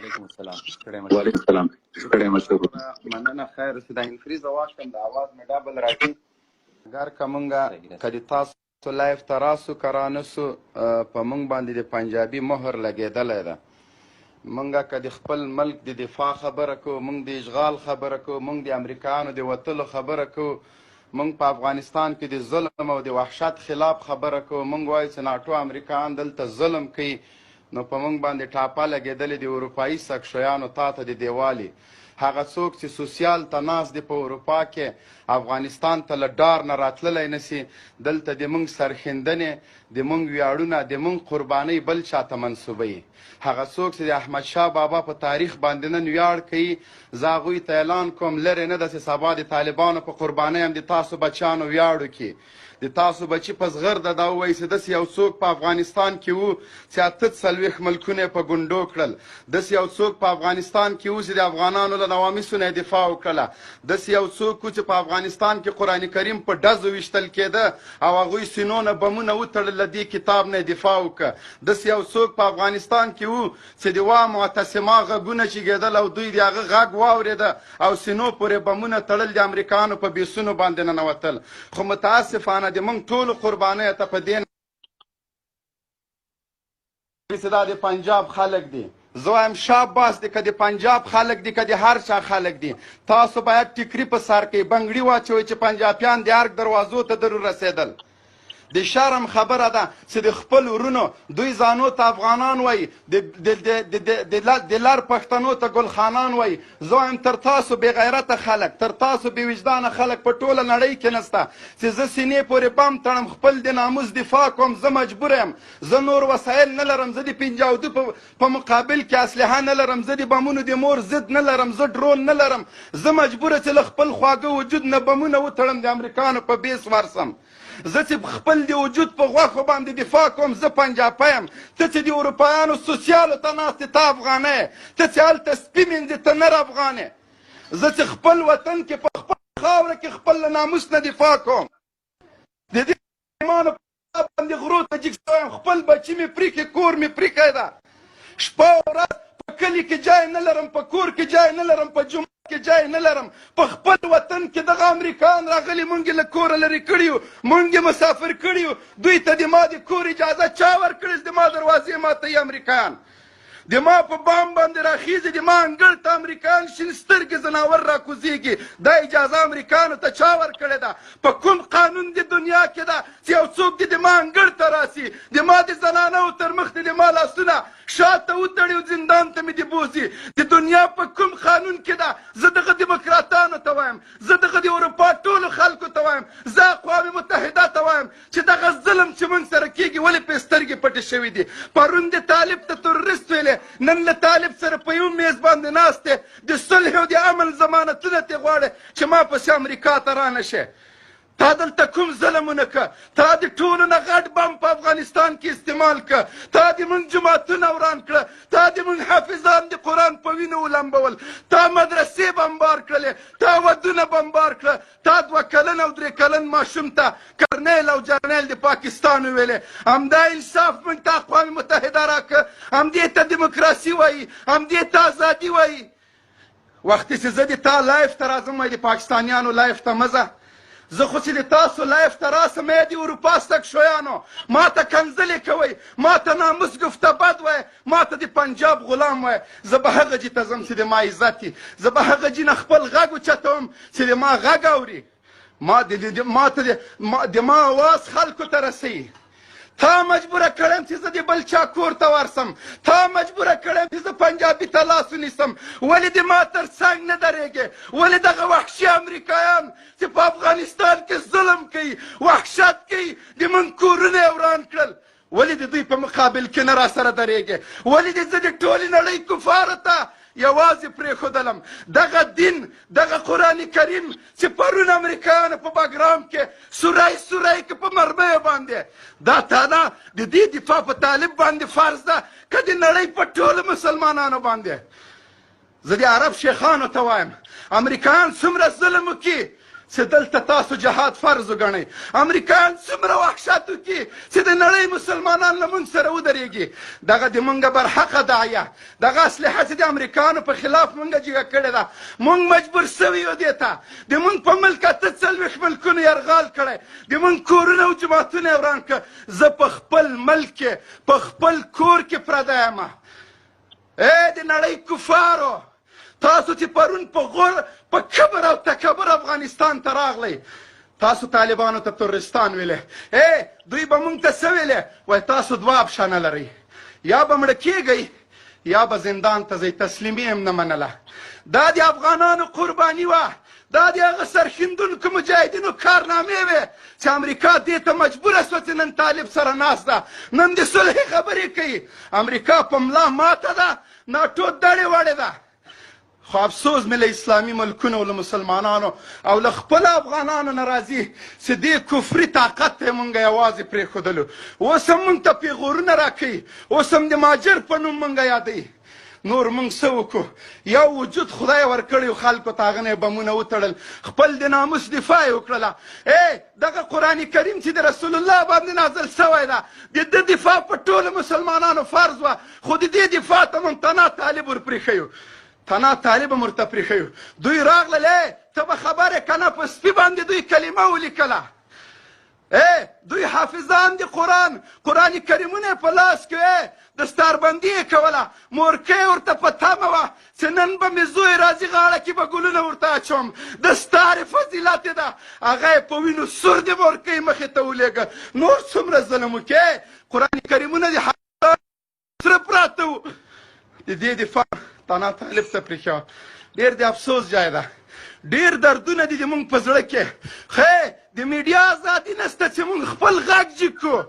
وعلیکم السلام، ستړی مه شئ. وعلیکم السلام، ستړی مه شئ. مننه، خیر اوسې. دا انفریز اواز کوم، د اواز مې ډبل راځي. اګر که مونږه صحیح ده. که د تاسو لایف ته راسو که رانه سو، په مونږ باندې د پنجابي مهر لګېدلی ده. مونږه که د خپل ملک د دفاع خبره کوو، مونږ د اشغال خبره کوو، مونږ د امریکایانو د وتلو خبره کوو، مونږ په افغانستان کې د ظلم او د وحشت خلاف خبره کوو، مونږ وایو چې ناټو امریکایان دلته ظلم کوي، نو په مونږ باندې ټاپه لګېدلې د اروپایي سګشویانو تاته د دیوالي. هغه څوک چې سوسیال ته ناست دی په اروپا کې، افغانستان ته له ډار نه راتللی نسی. دلته د مونږ سرښندنې، د مونږ ویاړونه، د مونږ قربانۍ بل چاته منسوبوي. هغه څوک چې د احمد شاه بابا په تاریخ باندې نن ویاړ کوي، زه هغوی ته اعلان کوم، لرې نه ده چې سبا د طالبانو په قربانۍ هم د تاسو بچیانو ویاړ وکړي. د تاسو بچي په زغرده دا ووایي چې داسې یو څوک په افغانستان کې وو چې 48 ملکونه یې په ګونډو کړل. داسې یو څوک په افغانستان کې وو چې د افغانانو له نوامیسو نه یې دفاع وکړله. داسې یو څوک وو چې په افغانستان کې قرآن کریم په ډزو ویشتل کېده او هغوی سینو نه بمونه وتړل، له دې کتاب نه یې دفاع وکړه. داسې یو څوک په افغانستان کې وو چې د وا معتصما غږونه چیګېدل او دوی د هغه غږ واورېده او سینو پورې بمونه تړل، د امریکایانو په بیسونو باندې ننوتل. خو متاسفانه د موږ ټولو قربانیو ته په دې چې دا د پنجاب خلک دي، زه وایم شاباس دي، که د پنجاب خلک دي، که د هر چا خلک دي، تاسو باید ټیکري په سر کړئ، بنګړي واچوئ چې پنجابیان د ارګ دروازو ته درو رسېدل. د شرم خبره ده چې د خپل ورونو، دوی ځانو ته افغانان وایي، د لر پښتنو ته ګلخانان وایي. زه وایم تر تاسو بې غیرته خلک، تر تاسو بې وجدانه خلک په ټوله نړۍ کې نسته. چې زه سینې پورې بم تړم، خپل د ناموس دفاع کوم، زه مجبور یم، زه نور وسایل نه لرم، زه د پنجاودو په مقابل کې اسلحه نه لرم، زه د بمونو د مور ضد نه لرم، زه ډرون نه لرم، زه مجبور چې له خپل خواږه وجود نه بمونه وتړم، د امریکانو په بیس ورسم. زه چې خپل د وجود په غوښو باندې دفاع کوم، زه پنجاپی یم. ته چې د اروپایانو سوسیالو ته ناست یې، ته افغانه یې. ته چې هلته سپي مینځې، ته نر افغان یې. زه چې خپل وطن کې په خپل خاوره کې خپل له ناموس نه دفاع کوم، د دې ایمانو باندې غرو ته جګ شوی یم، خپل بچي مې پریښي، کور مې پریښی ده، شپه او ورځ په کلي کې جای نه لرم، په کور کې جای نه لرم، په جومات کې جای نه لرم، په خپل وطن کې دغه امریکایان راغلي، مونږ یې له کوره لرې کړي یو، مونږ یې مسافر کړي یو. دوی ته د ما د کور اجازه چا ورکړې چې د ما دروازې ماتوي؟ امریکایان د ما په بام باندې راخیږي، د ما انګړ ته امریکایان شین سترګې ځناور راکوزیږي. دا اجازه امریکایانو ته چا ورکړې ده؟ په کوم قانون د دنیا کې ده چې یو څوک دې د ما انګړ ته راسي، د ما د زنانو تر مخ دې د ما لاسونه شاته وتړي او زندان ته مې دې بوځي؟ د دنیا په کوم قانون کې ده؟ زه دغه دیموکراتانو ته وایم، زه دغه د اروپا ټولو خلکو ته وایم، زه اقوام متحده ته وایم چې دغه ظلم چې موږ سره کېږي، ولې پرې سترګې پټې شوې دي؟ پرون د طالب ته تروریست ویلې، نن له طالب سره په یو میز باندې ناست دی، د صلح او د امن ضمانتونه ترې غواړې چې ما پسې امریکا ته رانه شې. تا دلته کوم ظلم ونه که؟ تا د ټولو نه غټ بم په افغانستان کې استعمال که، تا د موږ جوماتونه وران کړه، تا د موږ حافظان د قرآن په وینو ولمبول، تا مدرسې بمبار کړلې، تا ودونه بمبار کړه، تا 2 کلن او 3 کلن ماشوم ته کرنیل او جرنیل د پاکستان ویلې. همدا انصاف موږ ته اقوام متحده راکه؟ همدې ته دیموکراسي وایي؟ همدې ته ازادي وایي؟ وختي چې زه د تا لایف ته راځم، وایي د پاکستانیانو لایف ته مه ځه. زه خو چې د تاسو لایف ته راسم، ای د اروپا سګ شویانو، ما ته کنځلې کوئ، ما ته ناموس ګفته بد وایي، ما ته د پنجاب غلام وایي. زه به هغه جي ته ځم چې د ما عزت، زه به هغه جي نه خپل غږ اوچتوم چې د ما غږ اوري، ما د ما ته د ما اواز خلکو ته رسوي. تا مجبوره کړم چې زه د بل چا کور ته ورسم، تا مجبوره کړم چې زه پنجابي ته لاس ونیسم. ولې د ما تر څنګ نه درېږې؟ ولې دغه وحشي امریکایان چې په افغانستان کې ظلم کوي، وحشت کوي، د موږ کورونه یې وران کړل، ولې د دوی په مقابل کې نه راسره درېږې؟ ولې د زه د ټولې نړۍ کفارو ته یوازې پرېښودلم؟ دغه دین، دغه قرآن کریم چې پرون امریکایانو په بګرام کې سوری سوری که په مرمیو باندې، دا تانا د دې دفاع په طالب باندې فرض ده که د نړۍ په ټولو مسلمانانو باندې؟ زه د عرب شیخانو ته وایم، امریکایان څومره ظلم وکړي چې دلته تاسو جهاد فرض وګڼئ. امریکایان څومره وحشت وکړي چې د نړۍ مسلمانان له مونږ سره ودرېږي. دغه د مونږ برحقه داعیه، دغه اسلحه چې د امریکایانو په خلاف مونږ جګه کړې ده، مونږ مجبور سوي یو دې ته. د مونږ په ملک 48 ملکونو یرغال کړی، د مونږ کورونه او جوماتونه یې وران کړه. زه په خپل ملک کې، په خپل کور کې پردی یم. ای د نړۍ کفارو، تاسو چې پرون په غور، په کبر او تکبر افغانستان ته راغلی، تاسو طالبانو ته تروریستان ویلې. ای دوی به مونږ ته څه ویلې؟ وای تاسو دوه اپشنه لرئ، یا به مړه کیږئ یا به زندان ته ځئ. تسلیمي هم نه منله. دا د افغانانو قرباني وه، دا د هغه سرښندونکو مجاهدینو کارنامې وې چې امریکا دې ته مجبوره شوه چې نن طالب سره ناست ده، نن د صلحې خبرې کوي. امریکا په ملا ماته ده، ناټو دړې وړې ده. خو افسوس مې له اسلامي ملکونو او له مسلمانانو او له خپلو افغانانو نه راځي چې دې کفري طاقت ته یې مونږ یوازې پرېښودلو. اوس هم مونږ ته پیغورونه راکوي، اوس هم د ماجر په نوم مونږ یادوي. نور مونږ څه وکړو؟ یو وجود خدای ورکړی خلکو ته، هغه نه یې بمونه وتړل، خپل د ناموس دفاع یې وکړله. ای دغه قرآن کریم چې د رسول الله باندې نازل سوی ده، د ده دفاع په ټولو مسلمانانو فرض وه، خو د دې دفاع ته مونږ تنها طالب ورپرېښیو، تنها طالب هم ورته پرېښیو. دوی راغلل، ای ته به خبر یې که نه، په سپي باندې دوی کلمه ولیکله. ای دوی حافظان دي قرآن، قرآن کریمونه یې په لاس کې، ای دستاربندي یې کوله، مورکۍ ورته په تمه وه چې نن به مې زوی راځي، غاړه کې به ګلونه ورته اچوم، دستار فضیلت یې ده، هغه یې په وینو سور د مورکۍ مخې ته ولېږه. نور څومره ظلم وکړي؟ قرآن کریمونه د سره پراته وو، د دې دفاع تنها طالب ته پرېښې وه. ډېر د افسوس ځای ده، ډېر دردونه دي د مونږ په زړه کې. خې د میډیا ازادي نشته چې مونږ خپل غږ جګ کړو.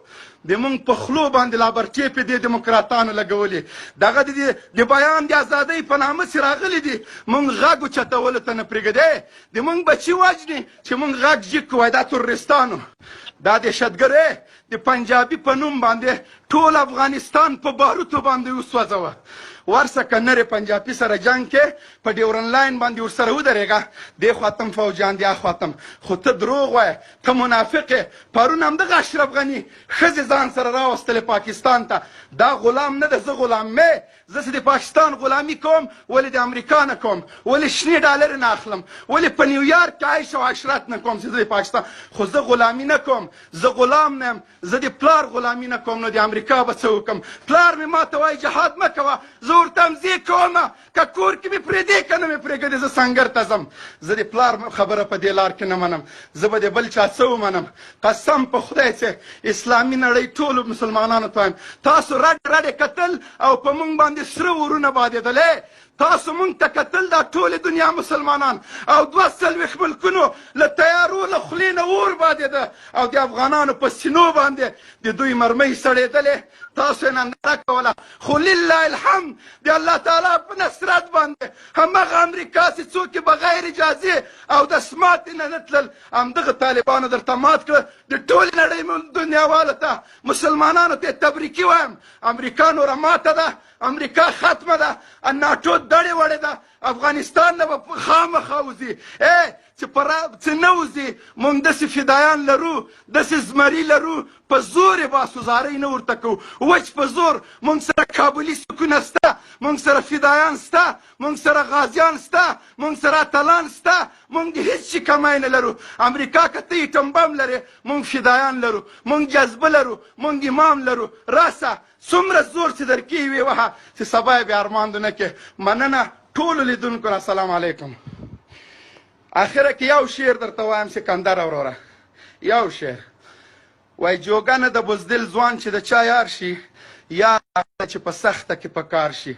د مونږ په خلو باندې لابرټې پې دې دیموکراتانو لګولي، دغه د د بیان د ازادۍ په نامه چې راغلي دي، مونږ غږ اوچتولو ته نه پرېږدي. د مونږ بچي وژني چې مونږ غږ جګ کړو، وایي دا تروریستانو، دا دهشتګر. د پنجابي په نوم باندې ټول افغانستان په باروتو باندې وسوځوه. ورسه که نرې پنجابي سره جنګ کې په ډیورن لاین باندې ورسره ودرېږه، دې خوا ته هم فوجیان دي، اخوا ته هم. خو ته دروغ وایې، ته منافق یې. پرون همدغه اشرف غني ښځې ځان سره راوستلې پاکستان ته. دا غلام نه ده، زه غلام مې، زه چې د پاکستان غلامي کوم ولې د امریکا نه کوم؟ ولې شنې ډالرې نه اخلم؟ ولې په نیویارک کې عیش او عشرت نه کوم چې زه د پاکستان؟ خو زه غلامي نه کوم، زه غلام نه یم، زه د پلار غلامي نه کوم، نو د امریکا به څه وکم؟ پلار مې ماته وایي جهاد مه کوه، زه ورته هم ځې کوم، که کور کې مې پرېږدې که نه مې پرېږدې، زه سنګر ته ځم. زه د پلار خبره په دې لار کې نه منم، زه به د بل چا څه ومنم؟ قسم په خدای چې اسلامي نړۍ ټولو مسلمانانو ته وایم، تاسو رډې رډې کتل او په مونږ باندې سره اورونه بادېدل. تاسو مونږ ته کتل، دا ټولې دنیا مسلمانان او 42 ملکونو له تیارو له خولې نه اور بادېده او د افغانانو په سینو باندې د دوی مرمۍ سړېدلې، تاسو یې ننداره کوله. خو لله الحمد د الله تعالی په نصرت باندې همغه امریکا چې څوک یې بغیر اجازې او د سماتې نه نه تلل، همدغه طالبانو درته مات کړه. د ټولې نړۍ دنیاوالو ته، مسلمانانو ته تبریکي وایم. امریکا نوره ماته ده، امریکا ختمه ده، ناټو دړې وړې ده، افغانستان نه به خامخا وځي. ای چې پر چې نه وځي، مونږ داسې فدایان لرو، داسې زمري لرو، په زور یې باسو، زارۍ نه ورته کوو، وچ په زور. مونږ سره کابلي سکونه سته، مونږ سره فدایان سته، مونږ سره غازیان سته، مونږ سره اتلان سته، مونږ د هیڅ شي کمی نه لرو. امریکا که ته ایټم بم لرې، مونږ فدایان لرو، مونږ جذبه لرو، مونږ امام لرو. راسه څومره زور چې درکې وي وهه، چې سبا یې بیا ارمان نه کې. مننه ټولو لیدونکو نه، السلام علیکم. اخره کې یو شعر درته وایم سکندر وروره، یو شعر وای. جوګه نه د بزدل ځوان چې د چا یار شي، یا چې په سخته کې په کار شي،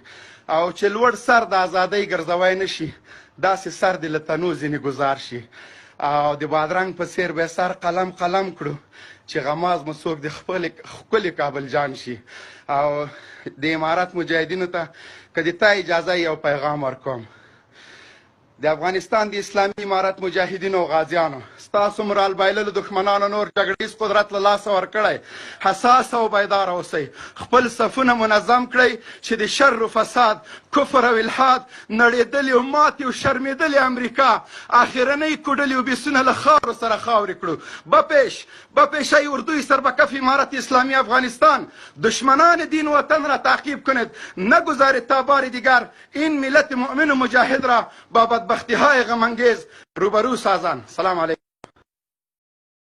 او چې لوړ سر د ازادۍ ګرځوی نه شي، داسې سر دې له تنو ځینې ګزار شي. او د بادرنګ په څیر به سر قلم قلم کړو چې غماز مو څوک د خپل ښکلي کابل جان شي. او د امارت مجاهدینو ته که د تا اجازه، یو پیغام ورکوم. د افغانستان د اسلامي امارت مجاهدینو او غازیانو، ستاسو مورال بایللو دښمنانو نور جګړیز قدرت له لاسه ورکړی. حساس او بیدار اوسئ، خپل صفونه منظم کړئ چې د شر و فساد، کفر او الحاد نړېدلې او ماتې او شرمېدلې امریکا اخرنۍ کوډلې او بیسونه له خاورو سره خاورې کړو. به پېش به پیشه اردوی سر به کف امارت اسلامی افغانستان دشمنان دین وطن را تعقیب کند، نگذارید تا بار دیگر این ملت مؤمن و مجاهد را با بدبختی های غم انگیز روبرو سازند. سلام علیکم.